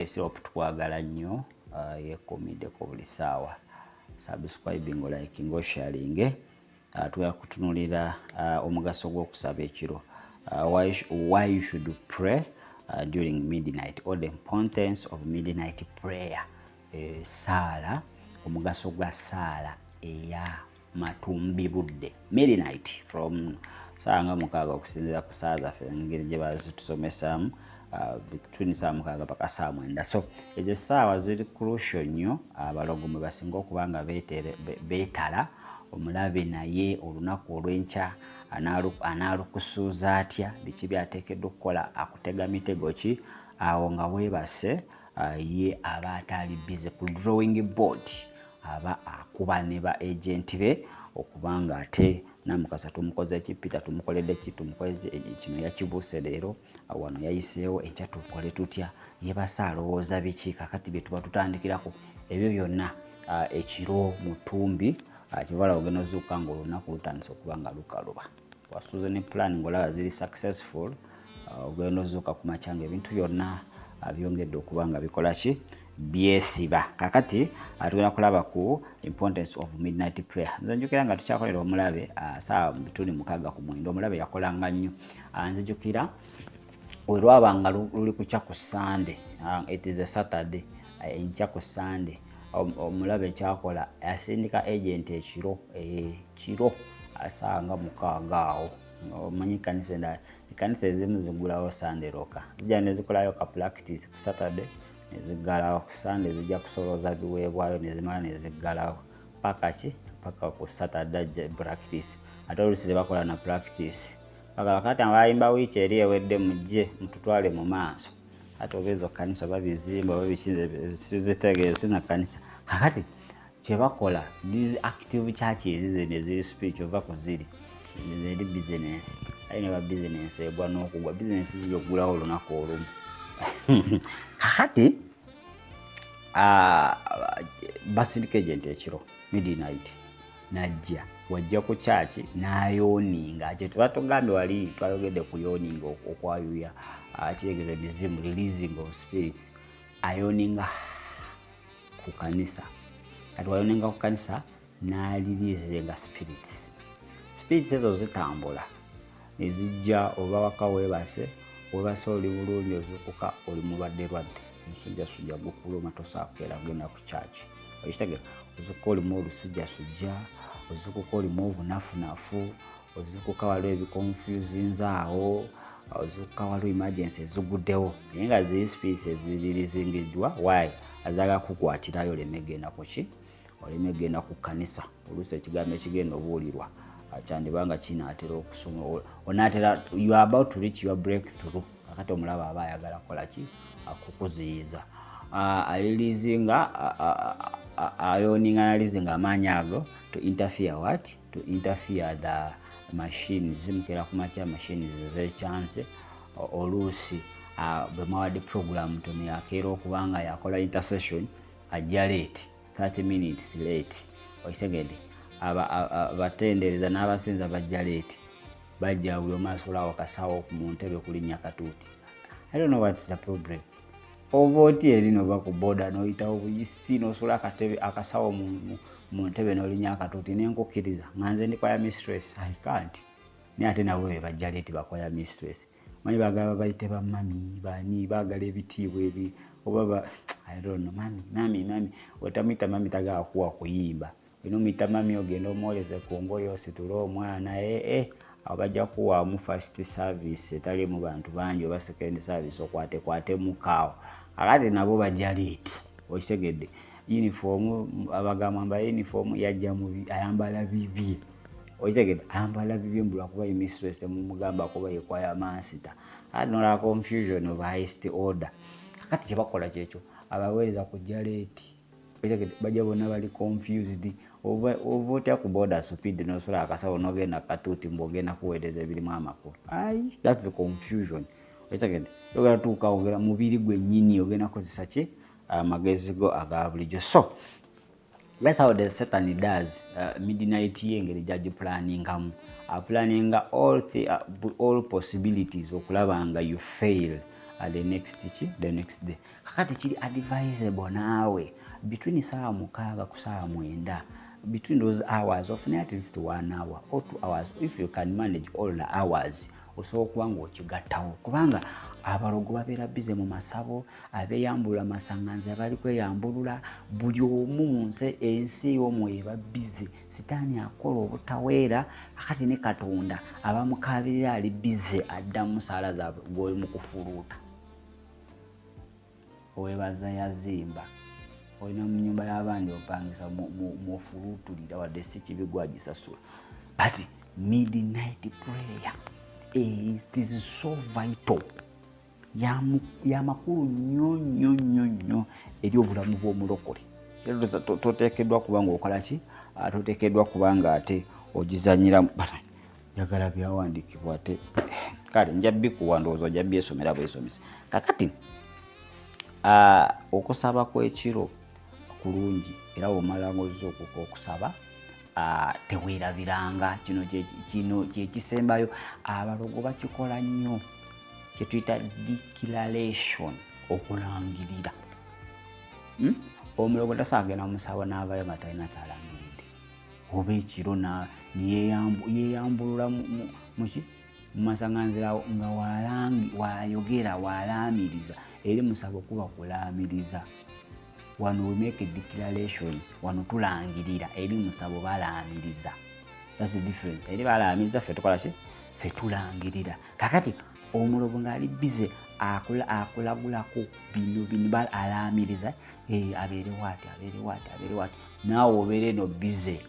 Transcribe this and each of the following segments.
Esirop tukwagala nnyo, yekuumiddeko buli ssaawa. Subscribing, liking, osharinge. Tugenda kutunulira omugaso gw'okusaba ekiro, why you should pray during midnight or the importance of midnight prayer. Saala, omugaso gwa saala eya matumbi budde, midnight, from saawa nga 6 okusinziira ku saawa zaffe engeri gye bazitusomesaamu, between saawa 6 paka saawa 9. So ezo essaawa ziri crucial nnyo, abalogo mwe basinga okuba nga beetala omulabe. Naye olunaku olw'enkya anaalukusuuza atya? Biki byateekeddwa okukola? Akutega mitego ki awo nga weebase? Ye aba atali busy ku drawing board, aba akuba ne ba agent be okubanga ate Namukasa tumukoze ki, Peter tumukoledde ki, tumukoze kino, yakibuuse leero, wano yayiseewo, enkya tukole tutya, yebase alowooza biki? Kakati bye tuba tutandikirako ebyo byonna ekiro mu ttumbi. Kivala ogenda ozuuka nga olunaku lutandise okuba nga lukaluba. Wasuuze ne plan ng'olaba ziri successful, ogenda ozuuka ku makya nga ebintu byonna byongedde okuba nga bikola ki? Byesiba. Kakati tugenda kulaba ku importance of midnight prayer. Nze njukira nga tukyakolera omulabe, saawa tuli 6 ku 9, omulabe yakolanga nnyo. Nzijukira we lwabanga luli kukya ku Sande, it is a Saturday, enkya ku Sande, omulabe ekyakola asindika agent ekiro, kiro saawa nga 6 awo. Omanyi kanisa endala, ekanisa ezimu zigulawo Sande loka, zijja nezikolayo ka practice ku Saturday neziggalawo, ku Sande zijja kusolooza biweebwayo nezimala neziggalawo paka ki? Paka ku Saturday ajja practice. Ate oluusi tebakola na practice, bagamba kati abayimba wiiki eri ewedde mujje mututwale mu maaso. Ate oba ezo kanisa oba bizimbe oba biki, sizitegeeza, sina kanisa. Kakati kyebakola, these active churches zino eziri spiritual, ova ku ziri eri business, aye neba business egwa n'okugwa, business ziri okugulawo olunaku olumu. Kakati basindika agent ekiro midnight, najja wajja ku kyaki n'ayawninga. Kyetuba tugambye wali, twayogedde ku yawninga, okwayuya, kitegeeza emizimu, releasing of spirits. Ayawninga ku kanisa. Kati wayawninga ku kanisa n'areleasinga spirits. Spirits ezo zitambula nezijja oba waka weebase, webase oli bulungi, ozuukuka oli mulwadde lwadde, omusujjasujja gukuluma, tosakukeera kugenda ku kyaki. Okitegera? Ozuukuka olimu olusujjasujja, ozuukuka olimu obunafunafu, ozuukuka waliwo ebiconfusinza awo, ozuukuka waliwo emergency eziguddewo, naye nga ziri spirits ezireleasingiddwa. Why? Azaagala kukwatirayo oleme genda kuki, oleme genda ku kkanisa. Oluusi ekigambo ekigenda obuulirwa kyandibanga kinaatera okusoma, onaatera, you are about to reach your breakthrough. Kakati omulaba aba ayagala kukola ki? Akukuziyiza. Areleasinga, ayawninga, nareleasinga amaanyi ago to interfere. What? To interfere the machines. Mukeera ku makya machines ezekyanse. Oluusi bwe mwawadde program tono, yakeera okuba nga yakola intercession, ajja late, 30 minutes late. Okitegedde? Abatendereza n'abasinza bajja late, bajja buli omu asulawo kasawo mu ntebe kulinnya katuuti. I don't know what's the problem. Oba oti eri nova ku boda n'oyitawo buyisi n'osula akatebe akasawo mu ntebe n'olinnya akatuuti, nenkukkiriza nga nze ndi choir mistress, I can't. Naye ate nabo be bajja late ba choir mistress, manyi baagala babayite bamami bani, baagala ebitiibwa ebi oba ba, I don't know, mami, mami, mami. Otamuyita mami tagala kuwa kuyimba. Olina omuyita mami, ogenda omwoleze ku ngoye, ositule omwana, ee awo bajja kuwaamu first service etalimu bantu bangi oba second service, okwatekwatemu kaawo. Akati nabo bajja late. Okitegedde? Uniform, abagamba mba uniform yajja mubi, ayambala bibye. Okitegedde? Ayambala bibye mbu lwakuba ye mistress, temumugamba kuba ye choir master. Ati nolaba confusion of highest order. Kakati kyebakola kyekyo, abaweereza kujja late. Okitegedde? Bajja bonna bali confused. Ova otya ku boda speed nosula akasawo nogenda katuuti mbu ogenda kuweereza ebirimu amakulu? Ai, that's confusion. Okitegedde? Ogenda tuuka ogenda mubiri gwennyini, ogenda kukozesa ki? Amagezi go aga bulijjo. So that's how the Satan does midnight ye, engeri gyagiplaningamu, aplaninga all possibilities okulaba nga you fail. The next ki, the next day. Kakati kiri advisable naawe between 6:00 ku 9:00, between those hours, ofune at least one hour or 2 hours. If you can manage all the hours, osobola okuba nga okigattawo, kubanga abalogo babeera busy mu masabo, abeeyambulula masaŋŋanzi abali kweyambulula, buli omu mu nsi, ensi y'omwoyo eba busy. Sitaani akola obutaweera. Akati ne Katonda abamukabirira ali busy, addamu saala zaabwe gwoli mu kufuluuta. Weebaza yazimba, olina mu nyumba y'abandi opangisa, mufuluutulira, wadde si kibi gwagisasula. But midnight prayer, it is so vital, yamakulu nnyo nnyo nnyo nnyo eri obulamu bw'omulokole. Toteekeddwa kuba nga okola ki, toteekeddwa kuba nga ate ogizanyiramu. Njagala byawandiikibwa ate kale nja bikuwa, ndowooza ojja byesomera bwesomesa. Kakati okusaba kw'ekiro kulungi, era bwomala nga ozza okusaba, teweerabiranga kino kyekisembayo. Abalogo bakikola nnyo, kyetuyita declaration, okulangirira. Omulogo tasobola genda musawo n'avayo nga talina kyalangiridde, oba ekiro yeyambulula muki, mumasaŋanzira, nga wayogera, walaamiriza. Eri musabo kuba kulaamiriza. Wano we make a declaration, wano tulangirira. Eri musabo balaamiriza. That's the difference. Eri balaamiriza, ffe tukola ki? Ffe tulangirira. Kakati omulogo ng'ali busy akulagulako bino bino, alaamiriza, abeere waati, abeere waati, abeere waati. Naawe obeere eno busy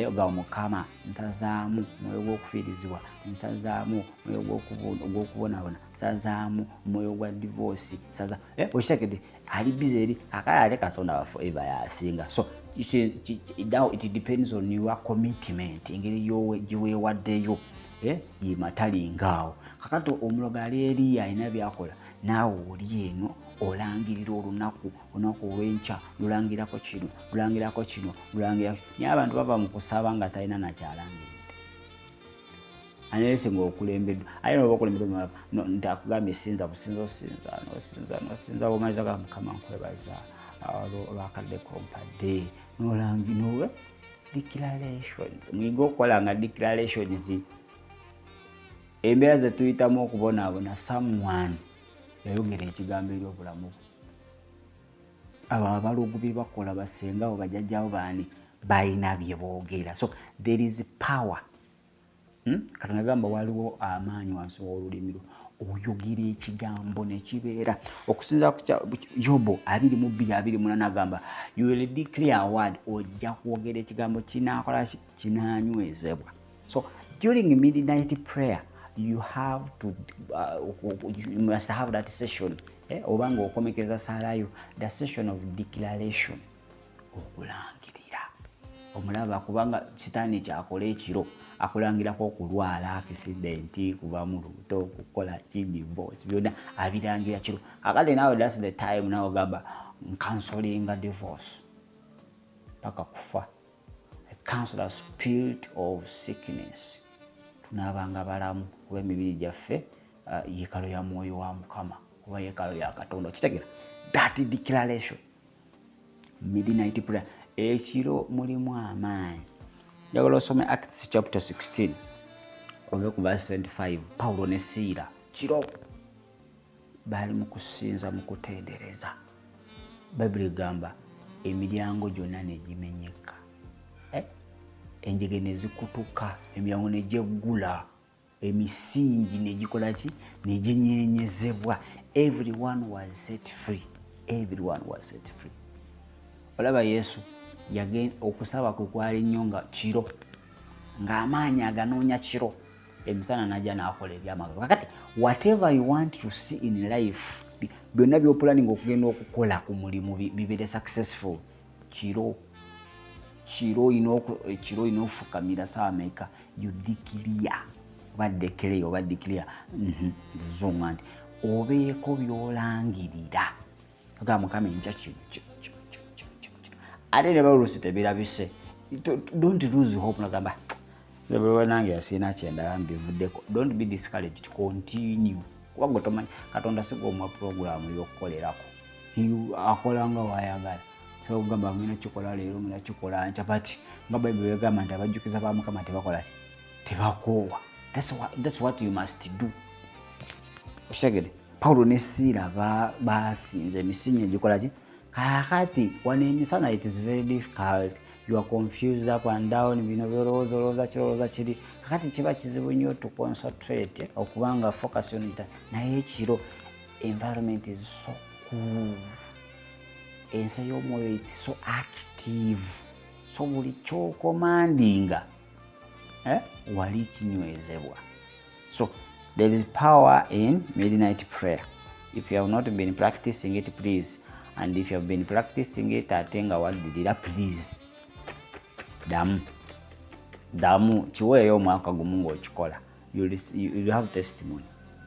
oga, "Mukama, nsazaamu omwoyo gw'okufiirizibwa, nsazaamu omwoyo gw'okubonabona, nsazaamu omwoyo gwa divorce, nsaza." Okitegedde? Ali busy eri akale, ate Katonda waffe eva yasinga. So now it depends on your commitment, engeri gyeweewaddeyo yemalingaawo. Kakati omulogo ali eri alina byakola, naawe oli eno olangirira olunaku, olunaku olwenkya lulangirako kino, lulangirako kino, lulangira. Naye abantu bava mu kusaba nga talina nakyalangiridde anese nga okulembeddwa. Aye noba okulembeddwa nti akugambye sinza businza, osinza nosinza nosinza, bwomaliza ga, "Mukama, nkwebaza olwakadde kompadde." Nolangi nowe declarations. Muyige okukola nga declarations. Embeera zetuyitamu okubonaabona, someone yayogera ekigambo eri obulamu bwe. Abo abalogo bye bakola, basengaabo, bajjajjabo, baani balina bye boogera. So there is power. Katonda gamba waliwo amaanyi wansi w'olulimi lwo. Oyogera ekigambo nekibeera. Okusinza Yobo 22:28 agamba, "You will declare a word," ojja kwogera ekigambo, kinakola ki? Kinanywezebwa. So during midnight prayer you have to you must have that session, oba nga okomekereza saalayo, the session of declaration, okulangirira. Omulaba, kubanga sitaani kyakola ekiro, akulangirako okulwala, accident, kuva mu lubuto, kukola ki, divorce, byonna abirangira kiro. Akale naawe that's the time nawe ogamba, "Ncancelinga divorce paka kufa. I cancel the spirit of sickness." Tunaabanga balamu, kuba emibiri gyaffe yeekalo ya mwoyo wa Mukama oba yeekalo ya Katonda. Okitegera? That declaration, midnight prayer, ekiro mulimu amaanyi. Njagala osome Acts chapter 16 ove ku verse 25. Pawulo ne Siira kiro baali mu kusinza, mu kutendereza. Bayibuli egamba emiryango gyonna negimenyeka, eh? Enjege nezikutuka, emiryango negyeggula, emisingi negikola ki, neginyenyezebwa. Everyone was set free, everyone was set free. Olaba Yesu okusaba kwe kwali nnyo nga kiro, ng'amaanyi aganoonya kiro, emisana najja n'akola ebyamagero. Kakati whatever you want to see in life, byonna byoplanninga okugenda okukola ku mulimu bibeere successful, kiro, kiro kiro olina ofukamira saameka. You declare oba declare oba declare luzungu nti obeeko byolangirira, ogamba, "Mukama, enkya kino kino kino kino kino kino kino." Ate ne balusi tebirabise, don't lose hope. Nagamba nange yasiina kyendaba mbivuddeko. Don't be discouraged, continue. Kuba gwe tomanyi, Katonda si gwomuwa puroguramu y'okukolerako, akola nga wayagala. So okugamba ngenda kikola leero, ngenda kikola nkya, but nga Bayibuli egamba nti abajjukiza ba Mukama tebakola ki? Tebakoowa. That's what you must do. Okitegede? Pawulo ne Siira basinza emisinyo egikola ki? Kakati wano emisana it is very difficult. You are confused, up and down, bino byolowooza, olowooza kirowooza kiri. Kakati kiba kizibu nnyo to concentrate, okubanga focus yonita. Naye ekiro environment is so cool, ensi y'omwoyo it so active, so buli kyokomandinga, eh, wali kinywezebwa. So there is power in midnight prayer. If you have not been practicing it, please, and if you have been practicing it ate nga waddirira, please ddamu, ddamu kiweeyo omwaka gumu ng'okikola. You'll have testimony.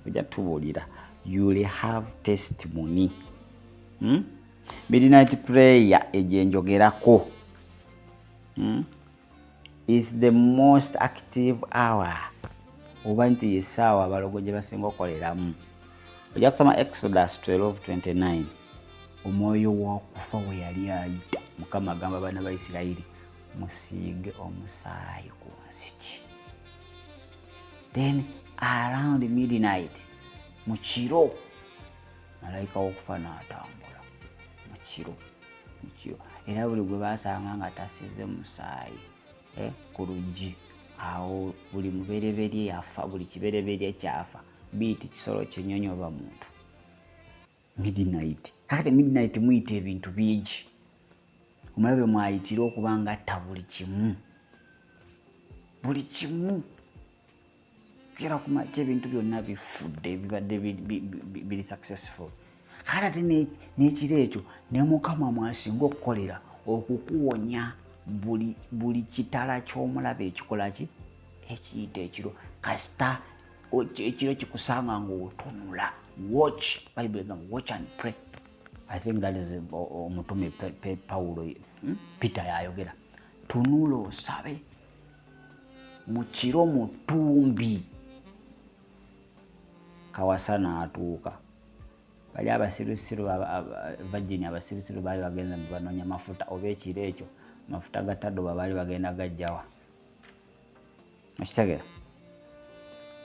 Ojja tubuulira, you'll have testimony, Midnight prayer egyenjogerako, is the most active hour, oba nti yesaawa abalogo gye basinga okukoleramu. Ojja kusoma Exodus 12:29. Omwoyo w'okufa we yali ayita, Mukama agamba abaana ba Isirayiri, "Musiige omusaayi ku nzigi." Then around midnight, mu kiro, malayika w'okufa n'atambula mukiro, mukiro. Era buli gwe basanga nga tasize musaayi, eh, ku luggi awo, buli mubereberye yafa, buli kibereberye kyafa, biiti kisolo, kinyonyi oba muntu. Midnight. Kakati midnight muyita ebintu bingi. Omulabe mwayitire okuba nga atta buli kimu, buli kimu. Kera kumakya ebintu byonna bifudde, bibadde biri successful. Kale ate n'ekiro ekyo ne Mukama mwasinga okukolera okukuwonya buli kitala ky'omulabe ekikola ki? Ekiyita ekiro. Kasita ekiro kikusanga ng'otunula, watch. Bible egamba, "Watch and pray." I think that is omutume Pawulo, Peter yayogera, tunula osabe mu kiro mutumbi. Kawasa n'atuuka, bali abasirusiru, virgin abasirusiru baali bagenze banoonya mafuta, oba ekiro ekyo amafuta ga tadoba baali bagenda gajjawa? Okitegera?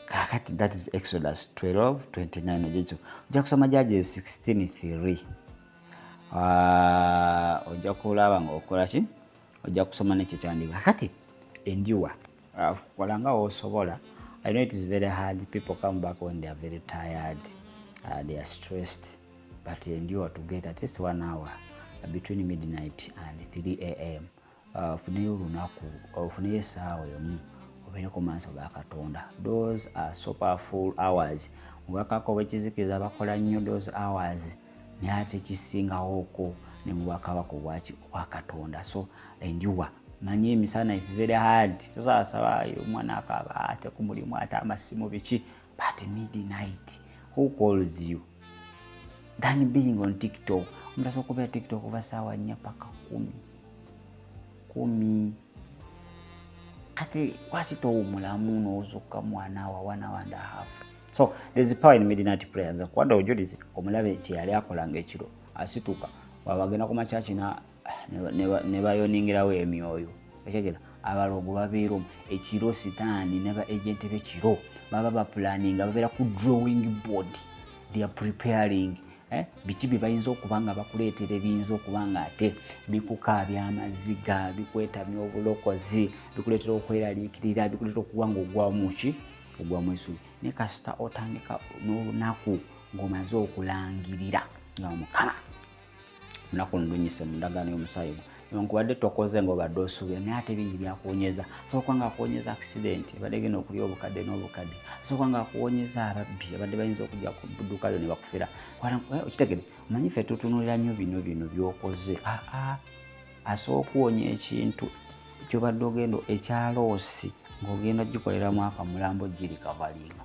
Kakati that is Exodus 12:29. Ojja ojja kusoma Judges 16:3. Ah, ojja kulaba nga okola ki, ojja kusoma nekyo kyandika. Kakati enjuwa kola nga wosobola. I know it is very hard. People come back when they are very tired, they are stressed, but endure to get at least one hour between midnight and 3 a.m. Ofuneyo olunaku, ofuneyo essaawa emu, obeereko maaso ga Katonda. Those are so powerful hours. Mubwakabaka obwekizikiza bakola nnyo those hours, naye ate kisingawooko ne mu bwakabaka obwaki? Obwa Katonda. So endure. Manyi emisana is very hard, tosasaba omwana akaaba, ate ku mulimu, ate amasimu, biki, but midnight, who calls you than being on TikTok? Omuntu asobola okubeera TikTok okuva saawa 4 paka 10, 10. Kati lwaki towumulamu n'ozukka mwana wa one hour and a half? So there is power in midnight prayers. Nkuwadde obujulizi omulabe kyeyali akolanga ekiro. Asituka wabagenda ku makyaki ne bayoningirawo emyoyo. Okyegera? Abalogo babeera omwo ekiro. Sitaani ne ba agent b'ekiro baba bapulaninga, babeera ku drawing board. They are preparing, eh? Biki bye bayinza okuba nga bakuleetera ebiyinza okuba nga ate bikukaabya amaziga, bikwetamya obulokozi, bikuleetera okweraliikirira, bikuleetera okuba nga ogwamu ki? Ogwamu essuubi. Naye kasita otandika n'olunaku ng'omaze okulangirira nga, "Mukama, olunaku luno lunyise mu ndagaano y'omusaayi gwo," newankubadde tokoze nga obadde osuubira, naye ate bingi byakuwonyeza. Asobola okuba nga akuwonyeza accident ebadde genda okulya obukadde n'obukadde, asobola okuba nga akuwonyeza ababbi abadde bayinza okujja ku dduuka lyo ne bakufera. Okitegede? Omanyi ffe tutunulira nnyo bino bino by'okoze. Aa, asobola okuwonya ekintu kyobadde ogenda ekya loss ng'ogenda gikolera mwaka mulambo girikavalinga,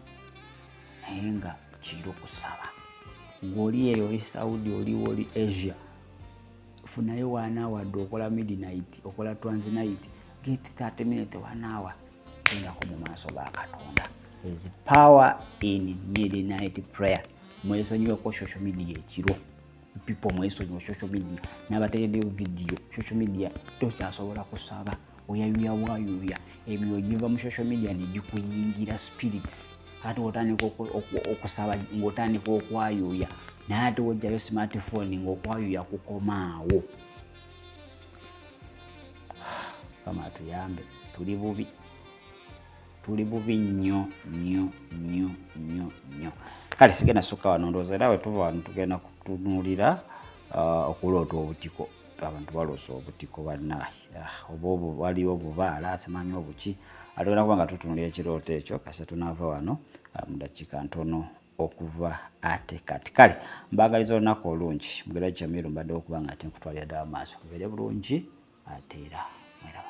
naye nga kiro kusaba ng'oli eyo, oli Saudi, oliwo, oli Asia, funayo one hour dde okola midnight, okola transnight, get 30 minute, one hour, gendako mu maaso ga Katonda. Is power in midnight prayer. Mwesonyiweko social media ekiro, people, mwesonyiwe social media. Nabatereddeyo video, social media tokyasobola kusaba, oyayuya bwayuya, emyoyo giva mu social media negikuyingira, spirits. Kati otandika okusaba ng'otandika okwayuya, naye ate wojjayo smartphone ng'okwayuya kukomaawo. Kama atuyambe, tuli bubi, tuli bubi nnyo nnyo nnyo nnyo nnyo. Kale sigenda sukka wano, ndowooza era wetuva wano tugenda kutunuulira okuloota obutiko. Abantu baloosa obutiko bannaaye, oba obu waliwo obubaala, simanyi obuki. Tugenda kuba nga tutunuulira ekirooto ekyo kasita tunaava wano mu dakiika ntono okuva ate kati. Kale mbaagaliza olunaku olungi. Mugera Jamiru, mbaddewo okuba nga ate nkutwalira ddala maaso. Mubeere bulungi ate era mweraba.